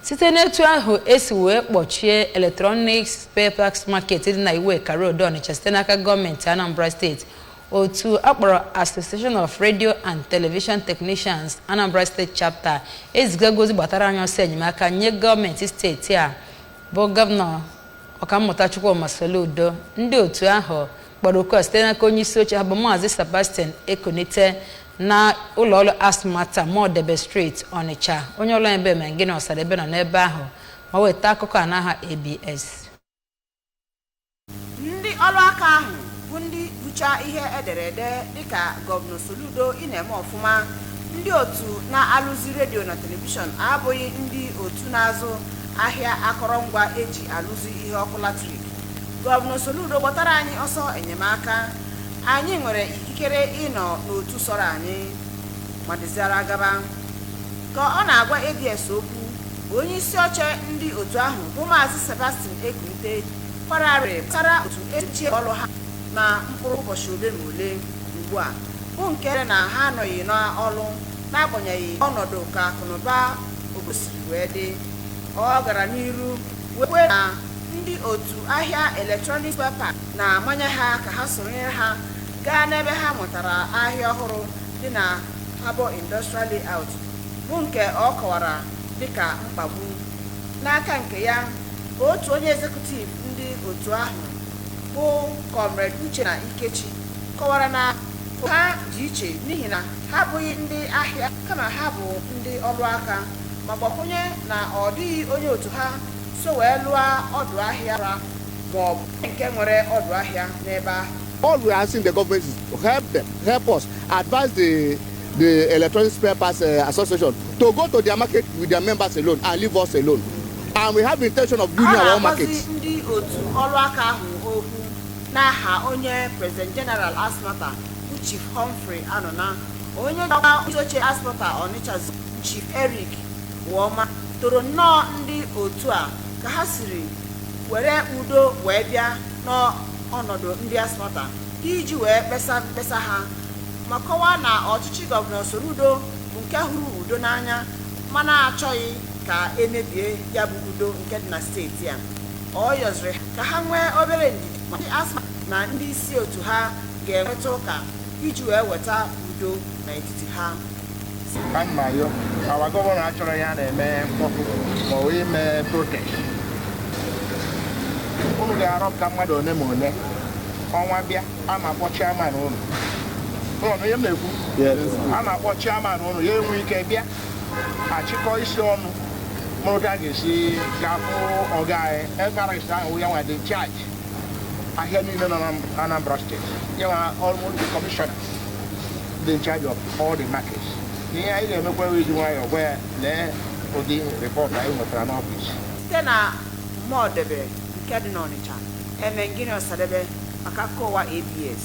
Site n'etu ahụ esi wee kpọchie Electronics Spare Parts Market dị na Iweka Road, Ọnịcha, site n'aka gọọmenti Anambra Steeti, otu akpọrọ Association of Radio and Television Technicians, Anambra State Chapter, ezigago ozi gbatara anya ọsọ enyemaka nye gọọmenti steeti a, bụ Gọvanọ Ọkammụta Chukwuma Soludo. Ndị otu ahụ kpọrọ oku a site n'aka onye isi oche ha, bụ Maazị Sebastian Ekonite, na ụlọọrụ Asmata, Modebe Street, Ọnịcha. Onye ọrụ anyị bụ Emengini Ọsadebe nọ n'ebe ahụ ma weta akụkọ a n'aha ABS. Ndị ọrụ aka ahụ bụ ndị bucha ihe ederede dịka "Gọvanọ Soludo, ị na-eme ọfụma. Ndị otu na-alụzi redio na telivishọn abụghị ndị otu na-azụ ahịa akọrọngwa eji alụzi ihe ọkụ latrik. Gọvanọ Soludo, gbatara anyị ọsọ enyemaka. Anyị nwere ikikere ịnọ n'otu sọrọ anyị," ma dịziara gaba. Ka ọ na-agwa ABS okwu, onye isi oche ndị otu ahụ, bụ Maazị Sebastian Ekunte, kwararị gbasara otu echi ọrụ ha na mkpụrụ ụbọchị ole na ole ugbu a, bụ nke mere na ha anọghị n'ọrụ n'agbanyeghị ọnọdụ ka akụnụba obodo siri wee dị. Ọ gara n'iru wee kwuo na ndị otu ahịa electronic spare parts na-amanye ha ka ha sonyere ha gaa n'ebe ha mụtara ahịa ọhụrụ dị na Harbour Industrial Layout, bụ nke ọ kọwara dịka mkpagbu. N'aka nke ya, otu onye executive ndị otu ahụ, bụ Comrade Uche na Ikechi, kọwara na ha dị iche n'ihi na ha abụghị ndị ahịa, kama ha bụ ndị ọrụ aka, ma gbakwunye na ọ dịghị onye otu ha so wee lụọ ọdụ ahịa ma ọ bụ nke nwere ọdụ ahịa n'ebe ahụ. All we are asking the government is to help them, help us, advise the Electronic Spare Parts Association to go to their market with their members alone and leave us alone. And we have the intention of building our own market. Ọ na-agwazi ndị otu ọrụ aka ahụ okwu n'aha onye President General ASMATA, bụ Chief Humphrey Anona, onye ọkwa isi oche ASMATA Onitsha, Chief Eric Woma, toro nnọọ ndị otu a ka ha siri were udo wee bịa n'ọnọdụ ndị ASMATA iji wee kpesa mkpesa ha, ma kọwaa na ọchịchị Gọvanọ Soludo bụ nke hụrụ udo n'anya, mana achọghị ka emebie ya bụ udo nke dị na steeti a. Ọ yọziri ka ha nwee obere ndidi, ma ndị ASMATA na ndị isi otu ha ga-enweta ụka iji wee weta udo n'etiti ha. Ka m na-ayọ awa gọvanọ, achọrọ ya na-eme mkpọtụ ma ọ ime protest. Unu ga-arọpụta mmadụ one ma one. Ọnwa bịa, a ma akpọ chairman unu. Ụlọ na ihe m na-ekwu, a na-akpọ chairman unu, ya enwe ike bịa achịkọ isi ọnụ mụrụ ka a ga-esi ga-afụ ọga anyị Evarist ahụ, ya nwa dị charge ahịa niile nọ na Anambra Steeti, ya nwa almost the commissioner dị in charge of all the markets. Ihe anyị ga-emekwa, iji nwayọọ gwa ya, lee ụdị report anyị nwetara n'ọfịs. Site na Mmọdebe nke dị n'Ọnịcha, Emengini Ọsadebe maka akụkọ ụwa ABS.